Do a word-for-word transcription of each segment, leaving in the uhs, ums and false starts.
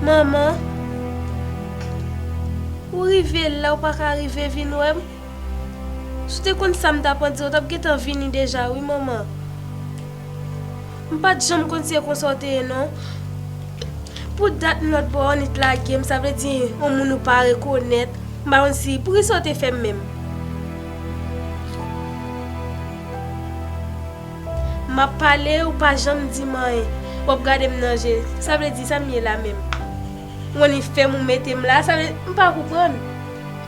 Manman, ou rive la, ou pa ka rive vin wè m? Si w te konn sa m t ap andire, w t ap gentan vini deja, wi, manman. M pa t janm konn se konsa w te ye, non. Pou dat m lòt bò, w annik lage m, sa vle di, yon moun ou pa rekonèt. M pa konn si, poukisa w te fè m menm? M ap pale, ou pa janm di m anyen. W ap gade m nan je. Sa vle di sa m ye la menm? Ou annik fè m ou mete m la, sa vle, m pa konprann.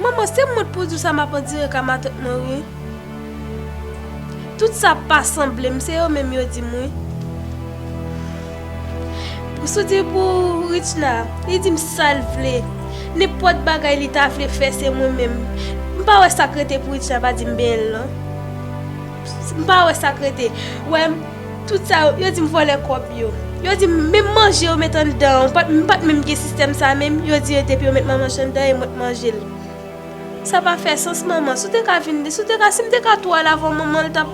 Manman, se mwen t pou di w sa m ap andire ka matant mwen, wi. Tout sa pa sanble m, se yo menm yo di m, wi. Sou di pou Richna, li di m sa l vle. Nenpòt bagay li ta vle fè, se mwen menm. M pa wè sa k rete pou Richna pa di m benyen l lan. M pa wè sa k rete. Wè, tout sa, yo di m vòlè kòb yo. Yo di m menm manje yo met anndan an, m pa t, m pa t menm gen sistèm sa menm. Yo di yo depi yo met manman chan anndan e mwen t manje l. Sa pa fè sans, manman. Si w te ka vin, si w te ka, si m te ka tou al avan manman l, t ap,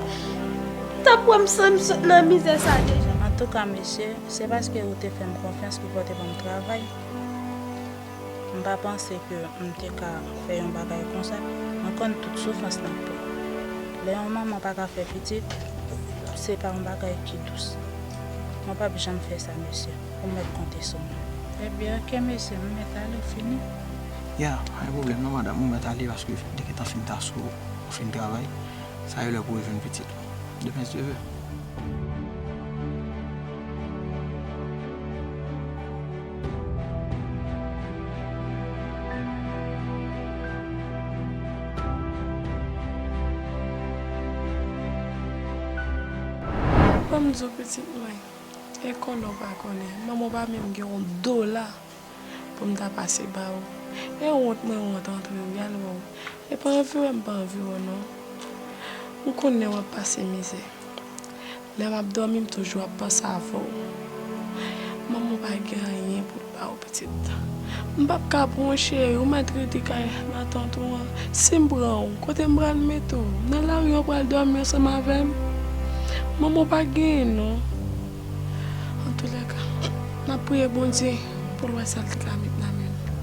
t ap wè m san m sot nan mizè sa deja. Antouka, mesye, se paske ou te fè m konfyans ki fè w te ban m travay. M pa panse ke m te ka fè yon bagay konsa. Mwen konn tout soufrans n ap pran. Lè yon manman pa ka fè pitit, se pa yon bagay ki dous. Mwen p ap janm fè sa, mesye. Ou mèt konte sou mwen. Ebyen, oke, mesye, m mèt ale, fini. Ya, pa gen pwoblèm non, madanm, ou mèt ale paske m te gentan fin ta sou ou, ou fin travay. Sa e lè pou w jwenn pitit ou. Demen, si Dye vle. Ban m di w, pitit mwen, e konnen w pa konnen, manman w pa menm gen yon dola pou m ta pase ba ou. E wont mwen wont antre w, y al wè w. E pa anvi wè m pa anvi wè w non. M konnen w ap pase mizè. Lè m ap dòmi, m toujou ap panse avè w. Manman w pa gen anyen pou l ba w, pitit. M p ap ka pran w, cheri, ou mèt rete kay matant ou an. Si m pran w, kote m pral mete w? Nan lari w pral dòmi ansanm avè m? Manman w pa genyen non. Antoulèka, n ap priye Bondye pou l wè sa l ka met nan men n,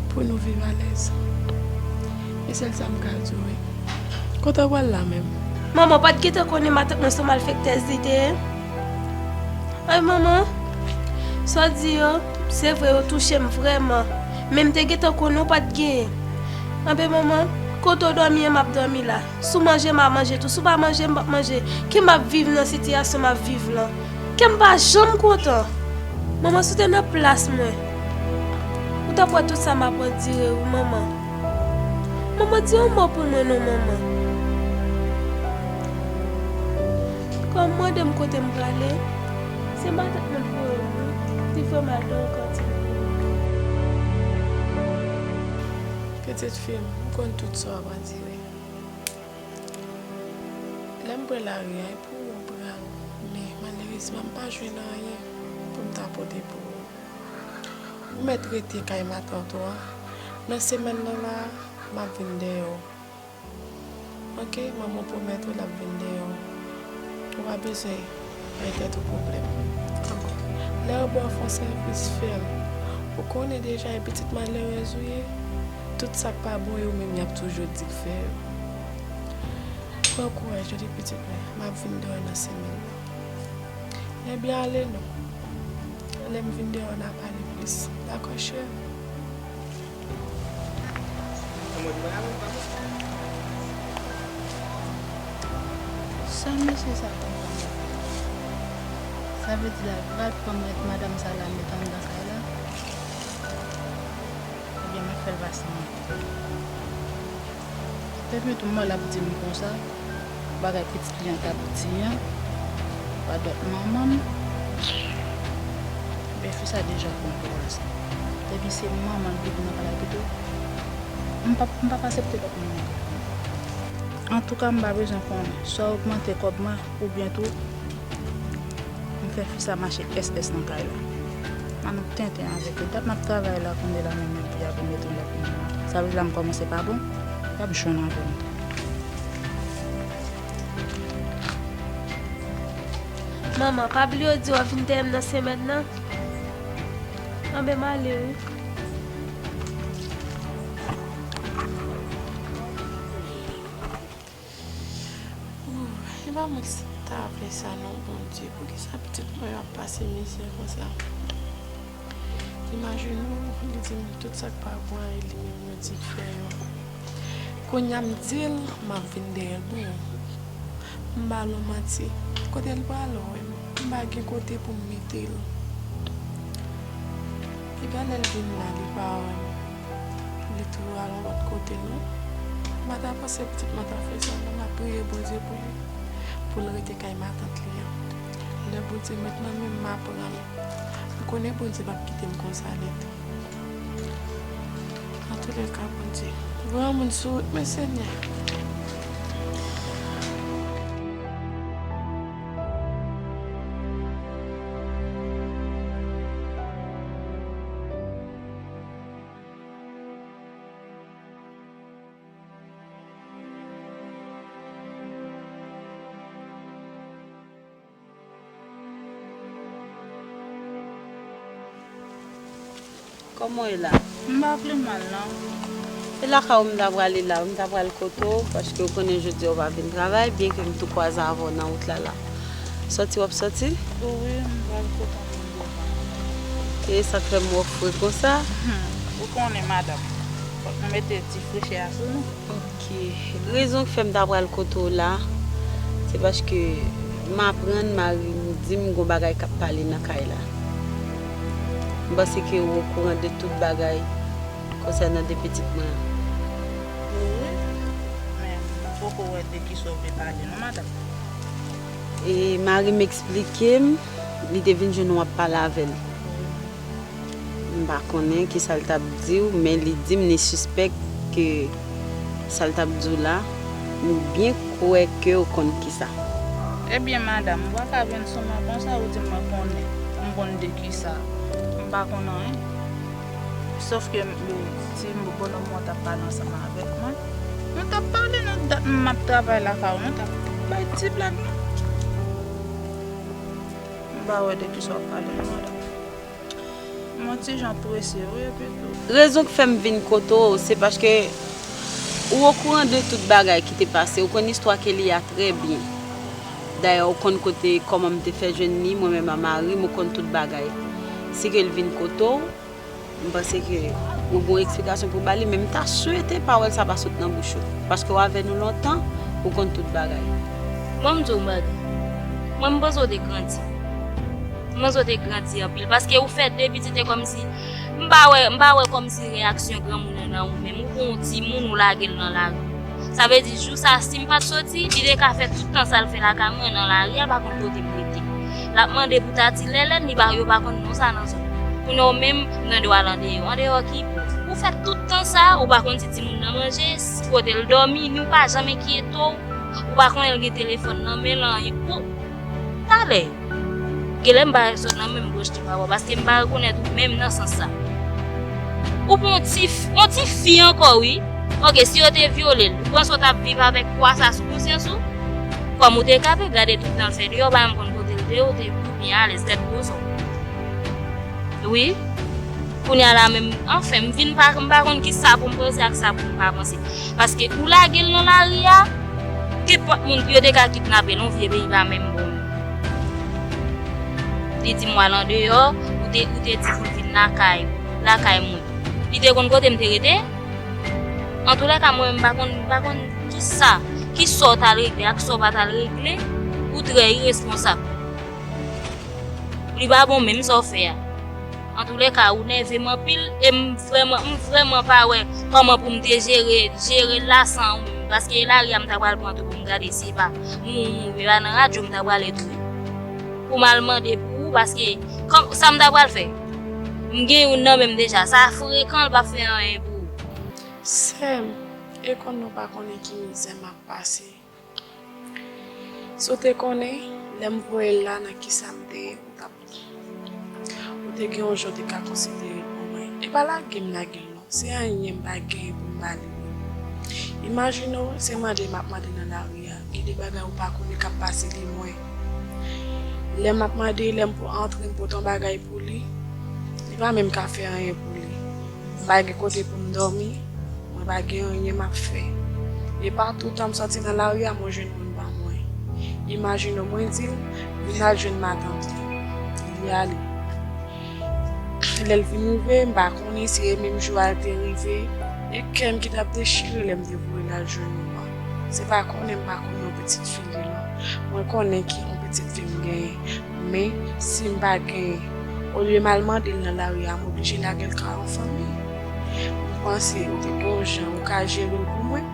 pou nou viv alèz. E sèl sa m ka di w wi. Kote w pral la menm? Manman pa t gentan konnen matant mwen se yon malfektèz li te ye? Ay manman, sa w di yo, se vre yo touche m vrèman, men m te gentan konnen w pa t genyen. Anben manman, kote w dòmi an m ap dòmi la. Si w manje, m a manje tou. Si w pa manje, m p ap manje. Ke m ap viv nan sitiyasyon m ap viv lan. Kè m pa janm kontan. Manman, si w te nan plas mwen, ou t ap wè tout sa m ap andire wi, manman. Manman, di yon mo pou mwen non, manman. Kòm mande m kote m prale, se matant mwen voye m wi. Li fè m al nan yon kantin. Pitit fi m, m konn tout sa w ap andire. Lè m pran lari a, e pou ou m pran l. Men, malerezman, m pa jwenn anyen pou m ta pote pou ou. Ou mèt rete kay matant ou an. Nan semèn nan la, m ap vin dèyè w. Oke, manman w pwomèt ou l ap vin dèyè w. Ou pa bezwen bay tèt ou pwoblèm ankò. Lè yo ba w fè yon sèvis, fè l. Ou konnen deja e pitit malerèz ou ye. Tout sa k pa bon yo menm y ap toujou di k fè yo. Pran kouraj, tande pitit mwen, m ap vin dèyè w nan semèn nan. Ebyen, ale non. Lè m vin dèyè w, n a pale plis. Dakò, cheri? Sa mesye sa konn fè m? Sa vle di l al pral pran mèt madanm sa la met anndan kay la? Ebyen, m ap fè l pase mwen. Epi tou, m wè l ap di m konsa, bagay pitit li an t ap di an, pa dòt manman m. Men fi sa deja pran kouraj. Depi se manman l ki vin nan kay la pito, m p ap, m p ap aksepte lòt moun ankò. Antouka, m pa bezwen konnen, swa ogmante kòb mwen, oubyen tou, m fè fi sa mache S S nan kay la. Ann nou tenten avèk yo. Dat m ap travay la kounye la, men men pou y ap mete yon lòt moun la. Sa vle di la m kòmanse pa bon? Y ap jwenn avè m. Manman, pa bliye w di w ap vin dèyè m nan semèn nan. Anben, m ale wi. Ou, e pa mwen ki ta vle sa non, Bondye. Poukisa pitit mwen yo ap pase mizè konsa? Imajine w, li di m tout sa k pa bon a li menm yo di l fè yo. Kounye a m di l, m ap vin dèyè l pou ou. M ba l yon manti. Kote l prale, w wè m? M pa gen kote pou m mete l. Piga lè l vin la, li pa wè m. Li tou al yon lòt kote, non. M pa ta panse pitit mwen ta fè sa, non. M ap priye Bondye pou li, pou l rete kay matant li an. Lè Bondye met nan men m, m aprann. M konnen Bondye p ap kite m konsa nèt. Antoulèka, Bondye voye yon moun sou wout mwen, Senyè. Kòman w ye la? M pa vle mal, non. E lakay ou m ta prale la, m ta pral kote w, paske ou konnen jodi a ou pa vin travay, byenke m tou kwaze avè w nan wout la la. Sòti w ap sòti? Wi, m pral kote yon moun devan. E sa k fè m wè w fre konsa? Hmm, ou konnen, madanm, fòk nou mete ti frechè a sou nou. Ok. Rezon k fè m ta pral kote w la, se paske m aprann mari m di m gon bagay k ap pale nan kay la. M panse ke ou okouran de tout bagay konsènan de pitit mwen an. Wi, men m poko wè de kisa w vle pale non, madanm. E mari m eksplike m, li te vin jwenn ou ap pale avè l. M pa konnen kisa l t ap di w, men li di m li sispèk ke sa l t ap di w la, m byen kwè ke w konn kisa. Ebyen, madanm, ou pa ka vin sou mwen konsa, ou di mwen konnen, m konn de kisa. M pa konn anyen. Sòf ke m, yo di m bonòm mwen t ap pale ansanm avèk mwen. Nou t ap pale nan dat m ap travay lakay ou, nou t ap bay ti blag, non. M pa wè de kisa w ap pale, non, madanm. M on ti jan prese, wi, epi tou. Rezon k fè m vin kote w, se paske ou okouran de tout bagay ki te pase. Ou konn istwa Kelly a trè byen. Dayè, ou konn kote, kòman m te fè jwenn li, mwen menm a mari m, ou konn tout bagay. Si ke l vin kote w, m panse ke ou gen yon eksplikasyon pou w ba li, men m ta swete pawòl sa pa sot nan bouch ou. Paske w avè nou lontan, ou konn tout bagay. Bon, m di w yon bagay. Mwen, m panse w te grandi. M panse w te grandi anpil, paske ou fè de pitit e kòmsi, m pa wè, m pa wè kòmsi reyaksyon granmoun nan nan ou menm. Ou pran yon timoun, ou lage l nan lari. Sa vle di, jou sa, si m pa t soti, li te ka fè tout tan sa l fè lakay mwen nan lari a, l pa konn kote m rete. L ap mande pou Tati Lèlèn, li pa, yo pa konn non sa nan zòn. Kounye a ou menm, m tande w al andeyò. Andeyò ki? Ou fè tout tan sa, ou pa konn si timoun nan manje, si kote l dòmi, ni w pa janm enkyete w, ou pa konnen l gen telefòn nan men l, anyen. Ou, talè. Genlè m pa sot nan menm branch li pa wè, paske m pa rekonèt ou menm nan sans sa. Ou pa yon ti f-, yon ti fi ankò, wi. Oke, si yo te vyole l, ou panse w t ap viv avèk pwa sa sou konsyans ou? Kòm ou te kanpe, gade tout tan l fè deyò, pa menm konn kote l te ye, ou te byen alèz, tèt gwosè w. Wi. Kounye a la menm, anfen, m vin pa, m pa konn ki sa pou m panse ak sa pou m pa panse. Paske ou lage l nan lari a, kenpòt moun yo te ka kidnape l, yon vye peyi pa menm bon. Li di m w al andeyò, ou te, ou te di pou l vin lakay, lakay mwen. Li te konn kote m te rete? Antoulèka, mwen, m pa konn, m pa konn ki sa, ki sa w t al regle ak sa w pa t al regle, ou trè iresponsab. Li pa bon menm sa w fè a. Antoulèka, ou nève m anpil e m vrèman, m vrèman pa wè kòman pou m te jere, jere l la san ou menm. Paske lari a m ta pral pran tou pou m gade si e pa mouri, mouri, e pa nan radyo m ta pral ekri. Pou m al mande pou ou, paske kòm, sa m ta pral fè? M gen youn nan men m deja. Sa frekan, l p ap fè anyen pou ou. Sè m, e konn nou pa konnen ki mizè m ap pase. Si w te konnen, lè m voye l la, nan kisa m te ye, ou t ap, ou te gen yon jan w te ka konsidere l pou mwen. E pa lage m lage l non, se anyen m pa genyen pou m ba li non. Imajine w, se mande m ap mande nan lari a, gen de bagay ou pa konnen k ap pase li lwen. Lè m ap mande, lè m pou antre, m pote yon bagay pou li, li pa menm ka fè anyen pou li. M pa gen kote pou m dòmi, mwen pa gen anyen m ap fè. E patoutan m sòti nan lari a, mwen jwenn moun pa mwen. Imajine w, mwen di l, vin al jwenn matant li. Li ale. Lè l vin rive, m pa konnen si e menm jou a l te rive. E kè m ki t ap dechire lè m te voye l al jwenn ou an. Se pa konnen m pa konnen yon pitit fi li non. Mwen konnen ki yon pitit fi m genyen. Men, si m pa genyen, olye m al mande l nan lari a, m oblije lage l kay yon fanmi. M panse ou te gen yon jan ou ka jere l pou mwen.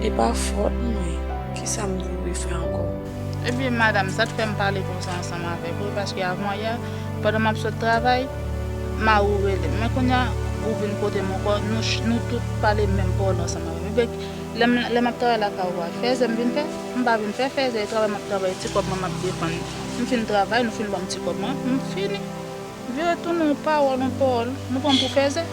E pa fòt mwen. Kisa m dwe fè ankò? Ebyen, madanm, sa k fè m pale konsa ansanm avèk ou, paske avan yè, pandan m ap sot travay, mari w rele m. Men kounye a, ou vin kote m ankò, nou, ch- nou tout pale menm pawòl ansanm avèk m. Ebyen, lè m, lè m ap travay lakay ou a, fèzè m vin fè? M pa vin fè fèzè, e travay m ap travay, ti kòb mwen m ap defann. M fin travay, nou fin ban m ti kòb mwen, m fini. Vire tounen yon pawòl, yon pawòl, nou pran m pou fèzè.